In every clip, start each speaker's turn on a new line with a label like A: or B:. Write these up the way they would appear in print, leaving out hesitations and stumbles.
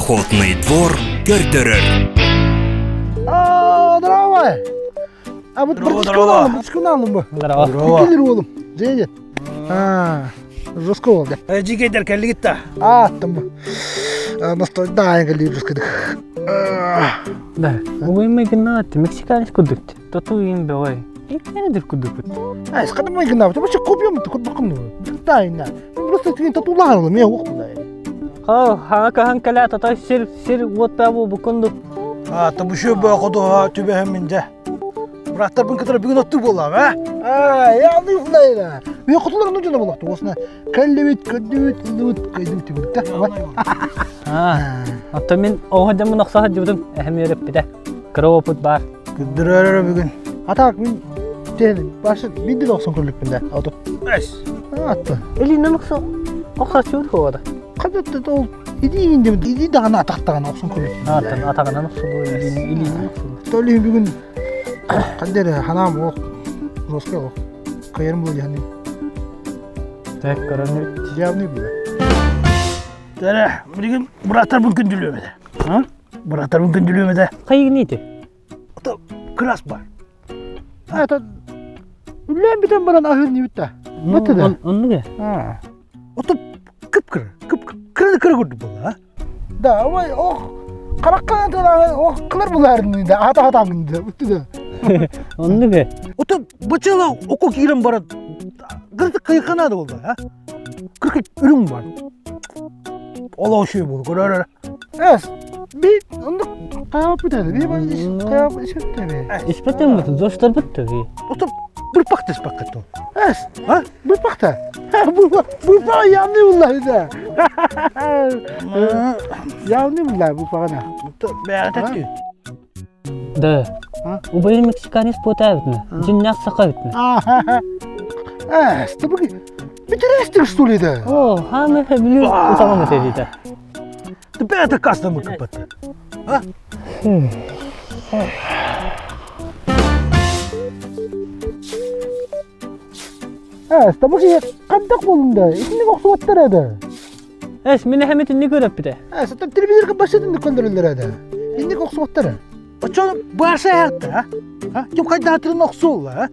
A: Охотный двор көрдөрөр.
B: А, здорово! А вот братишка братишка бу.
C: Здорово.
B: Килер уолум. Дьэ, А, жестко ол да.
C: Жигейдер кэллигит да.
B: А, там бу. Настой да, кэлли жестко.
D: Да, угуймай гыннаат, мексиканец кудук. Тату им бөҕөй. Иккенедир кудукут.
B: Ай, скадым гыннаат, вообще копьем курбакым. Да, ина. Просто ты татулар, мен укпун.
D: Хаа, хаа кахан кэлэ тата сир сир уотта бу букунду.
C: А, табышы бө ходу түбэһэн минде. Быраттарбын кытары бүгүн оттук буоллаҕым, э?
B: А, я не знаю. Мен кутулар ну жана болокту. Осына кэллибит, көрдүбүт, ыллыбыт, көйдүбүт түбүт да.
D: Аа, оттон мин оҕо дьоммун охсо сылдьыбытым, эһэм үөрэппитэ. Кыра опыт баар.
C: Күрдүрөр бүгүн.
B: А так мин тен башы бидде охсон көрүлүкпүн да. Ото.
C: Эс.
B: Атты.
D: Илинен охсо охсачуут хуода.
B: Кадатты ол иди инде иди дагана атактаган охсон көрүлүкпүн.
D: Ааттан атаҕынан охсулуу, илиинэн охсулуу.
B: Толли бүгүн кандер ханам ох жестко ох. Кайырым бу яны.
D: Так, көрөнү.
B: Явный бу.
C: Tere, билигин быраттарбын күндүлүөм этэ. А? Быраттарбын күндүлүөм этэ.
D: Хайыгын ити?
C: Ото кырас бар.
B: Это үллән битен баран ахыр не битте. Битте да.
D: Оннуга.
B: А.
C: Ото кып-кыра, кып-кыраны кыра көрдүк буолла, а?
B: Да, ой, ох, караккан ох, кылар булар да, ата ата да, битте да.
D: Оннуга.
C: Ото бачала око киирэн баран кырдык кыйканады буолла, а? Кыркы үрүҥ бар. Олоо үчүгэй буолу көрөр.
B: Эс, би, онда каяп битеди, би бар каяп ишетти.
D: Испетен бут, зоштор бутты.
C: Ото бырпак теспак кетти.
B: Эс,
C: А?
B: бу пакта. Бу бу па явный булlar да. Явный булlar бу пагана.
C: Ото бэйэ тэтти.
D: Да. Убайын мексиканец буотаабытна. Дьиннээх саха эбитнэ.
B: Эс, ты бу битерестик что ли да?
D: О, хаамы билүү утаҕым этэ диэтэ.
C: Бэйэ кастамы кыппат. А?
B: Эс, ты бу кандак болдун да? Итинник оксубаттар эди.
D: Эс, мин эһэм итинник көрөппүтэ.
B: Эс, это телевизорга башыдын көндөрүлөр эди. Инник оксубаттар.
C: Очон барса яхта, а? А? Ким кайда атырын оксулла, а?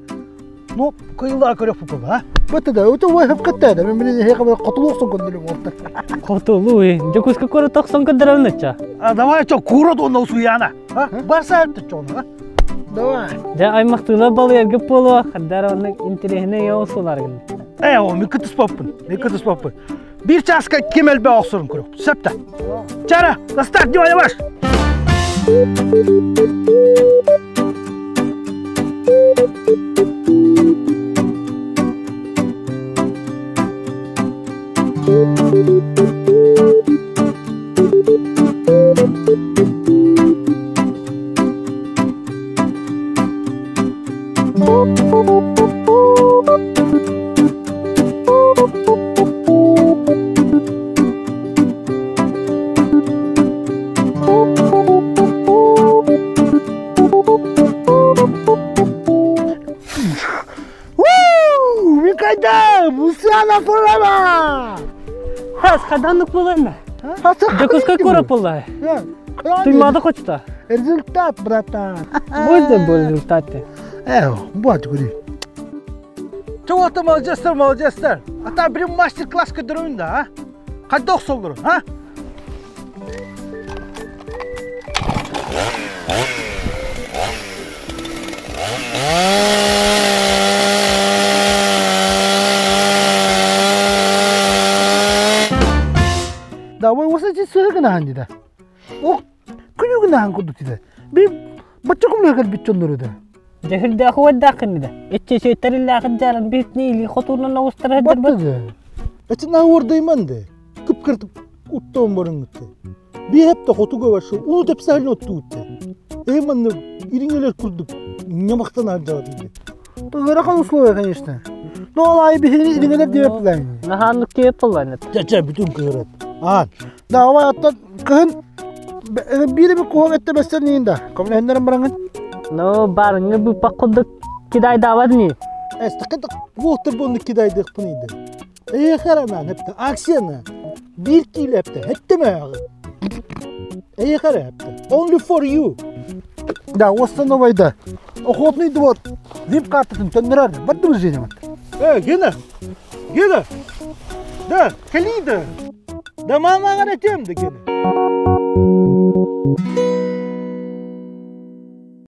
C: Ну, кыйыллар көрөк була, а?
B: Битте да, өтө ой хеп кетти да. Мен биле хеп котулуксун көндөрүм орта.
D: Хотулуу, Дьокуускай куорат тохсон көрдөрөбүн
C: А давай чо курот онна усуяна. А? Барса яхта чону, а?
B: Давай.
D: Дьэ аймахтыылар балыйарга буолуо, хардара оннук интэриэһинэй оҕусулар гынна.
C: Э, о, мен кытыспаппын. Мен кытыспаппын. Бир часка ким элбэ охсорун көрөк. Септе. Чара, на старт, внимание, марш!
B: Вуу! Мен кайда? Мусана форама!
D: Хас, хаданнык буоланна. Дьокуускай куорат буолла. Туймаада хочта.
B: Результат, братан.
D: Будет бу результат.
B: Э, вот говори.
C: Чоҕото молодецтер, молодецтер. Ата бир мастер-класс көрдөрөйүн да, а? Кайда охсоллорун, а?
B: Да, ой, осы же сөөгін ахан дейді. О, күнүгін ахан күрдік дейді. Би бачыкым лөкел битчоннор да.
D: Дьэһирдээх уордааххын да. Иччи сүйттэриллээхин дьааран биһитни или хотуурнан оҕустара сылдьарбыт.
B: Батты да.
C: Эти на ордайман да. Кып-кыртып уттон барыңытты. Би хепте хотуга башы, уну тепсалын оттуутты. Эйманны ириңелер курдук. Нямактан аржаат иди.
B: Ыарахан условия, конечно. Но ол ай биһини ириңелер деп булайын.
D: Наһааннык киэп буоллаанат.
C: Чача бүтүн кыырат. Аан.
B: Да, ой, аттан кыһын бири би куһан этте бестер нейин да. Комлехендерин бараңын.
D: Но барыңы быппак курдук кидайдаабат ни.
C: Эс такы воотер бонну кидайдык иди. Э хараман хепте акцияны. Бир кило хепте хеттеме агы. Эйиэхэ эрэ Only for you.
B: Да, установайда. Охотный двор. Вип картатын төннөрөр. Бардыбыз женемат.
C: Э, Гена! Гена! Да, кэлиий да. Да мамаҕар этиэм да Гена.